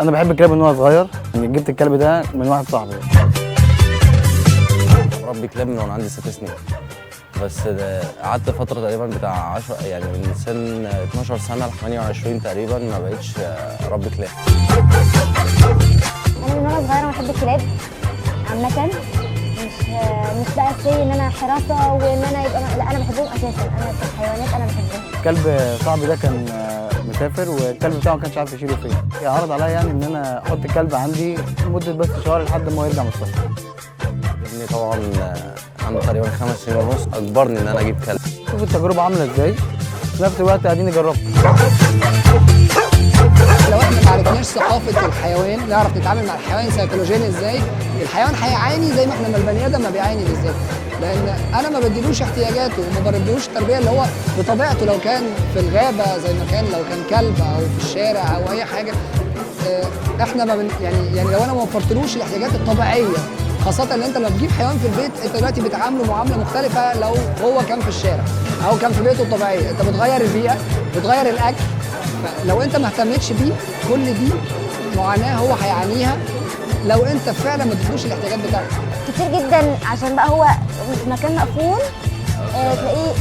انا بحب الكلاب من وانا صغير، يعني جبت الكلب ده من واحد صاحبي. بربي كلاب من وانا عندي 6 سنين، بس قعدت فترة تقريبا بتاع 10، يعني من سن 12 سنة ل 28 تقريبا ما بقتش اربي كلاب. انا من وانا صغيرة بحب الكلاب عامة، مش بقى سي ان انا حراسة وان انا يبقى، لا انا بحبهم اساسا، انا في الحيوانات انا بحبهم. كلب صاحبي ده كان مسافر والكلب بتاعه ما كانش عارف يشيله فين، عرض عليا يعني ان انا احط الكلب عندي لمدة بس شهر لحد ما هو يرجع من السفر. ابني طبعا عنده تقريبا 5 سنين ونص، اجبرني ان انا اجيب كلب. شوف التجربة عامله ازاي، في نفس الوقت قاعدين نجربها. لو احنا ما عرفناش ثقافة الحيوان، نعرف نتعامل مع الحيوان سيكولوجيا ازاي، الحيوان هيعاني زي ما احنا ما البني ادم ما بيعاني بالظبط، لان انا ما بديلوش احتياجاته وما بربيهوش التربية اللي هو بطبيعته. لو كان في الغابة زي ما كان، لو كان كلب او في الشارع او اي حاجة، احنا ما بن يعني لو انا ما وفرتلوش الاحتياجات الطبيعية، خاصة ان انت لما بتجيب حيوان في البيت انت دلوقتي بتعامله معاملة مختلفة لو هو كان في الشارع او كان في بيته الطبيعية، انت بتغير البيئة، بتغير الاكل، لو انت ما اهتمتش بيه كل دي معاناة هو هيعانيها لو انت فعلا ما اديتلوش الاحتياجات بتاعته. كتير جدا عشان بقى هو في مكان مقفول، تلاقيه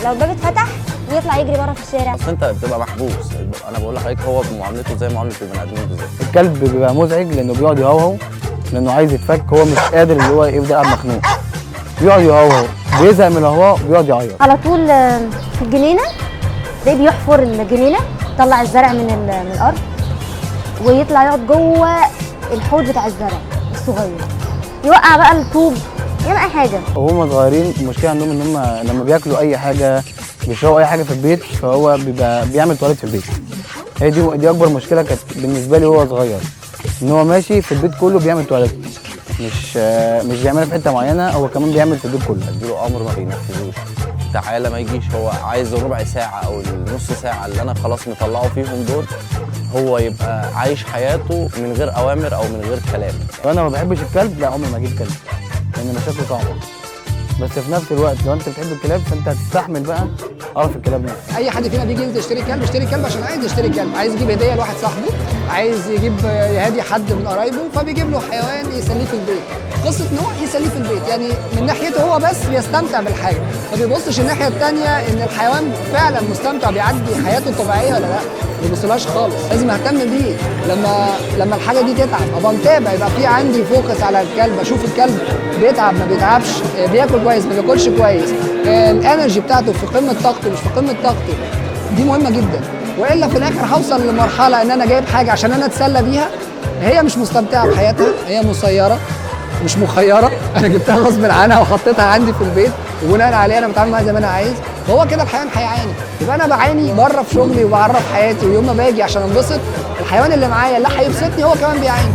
لو الباب اتفتح يطلع يجري بره في الشارع. اصل انت بتبقى محبوس، انا بقول لحضرتك هو بمعاملته زي معاملة البني ادمين بالظبط. الكلب بيبقى مزعج لانه بيقعد يهوهو، لانه عايز يتفك، هو مش قادر اللي هو يفضل قاعد مخنوق، بيقعد يهوهو، بيزهق من الهواء بيقعد يعيط على طول. في الجنينة تلاقيه بيحفر الجنينة، يطلع الزرع من الارض ويطلع يقعد جوه الحوض بتاع الزرع الصغير، يوقع بقى الطوب، يعمل اي حاجة. وهم صغيرين المشكلة عندهم ان هم لما بياكلوا اي حاجة، بيشربوا اي حاجة في البيت، فهو بيبقى بيعمل تواليت في البيت. هي دي اكبر مشكلة كانت بالنسبة لي وهو صغير، ان هو ماشي في البيت كله بيعمل تواليت، مش بيعملها في حتة معينة، هو كمان بيعمل في البيت كله. اديله امر ما بينفذوش، تعالى ما يجيش، هو عايز ربع ساعة او النص ساعة اللي انا خلاص مطلعه فيهم دول، هو يبقى عايش حياته من غير اوامر او من غير كلام. لو انا ما بحبش الكلب لا عمري ما اجيب كلب، لان مشاكله صعبة، بس في نفس الوقت لو انت بتحب الكلاب فانت هتستحمل بقى قرف الكلاب نفسه. اي حد فينا بيجي ينزل يشتري كلب، يشتري كلب عشان عايز يشتري كلب، عايز يجيب هديه لواحد صاحبه، عايز يجيب يهدي حد من قرايبه، فبيجيب له حيوان يسليه في البيت. قصة ان هو يسليه في البيت، يعني من ناحيته هو بس بيستمتع بالحاجة، ما بيبصش الناحية الثانية ان الحيوان فعلا مستمتع بيعدي حياته الطبيعية ولا لا، ما بيبصلهاش خالص. لازم اهتم بيه لما الحاجة دي تتعب ابقى متابع، يبقى في عندي focus على الكلب، اشوف الكلب بيتعب ما بيتعبش، بياكل كويس ما بياكلش كويس، ال energy بتاعته في قمة طاقته مش في قمة طاقته، دي مهمة جدا. والا في الاخر هوصل لمرحلة ان انا جايب حاجة عشان انا اتسلى بيها، هي مش مستمتعه بحياتها، هي مسيره مش مخيرة، انا جبتها غصب عنها وحطيتها عندي في البيت، وبناء عليها انا بتعامل معاها زي ما انا عايز، فهو كده الحيوان هيعاني. يبقى انا بعاني بره في شغلي وبعرف حياتي، ويوم ما باجي عشان انبسط الحيوان اللي معايا اللي هيبسطني هو كمان بيعاني.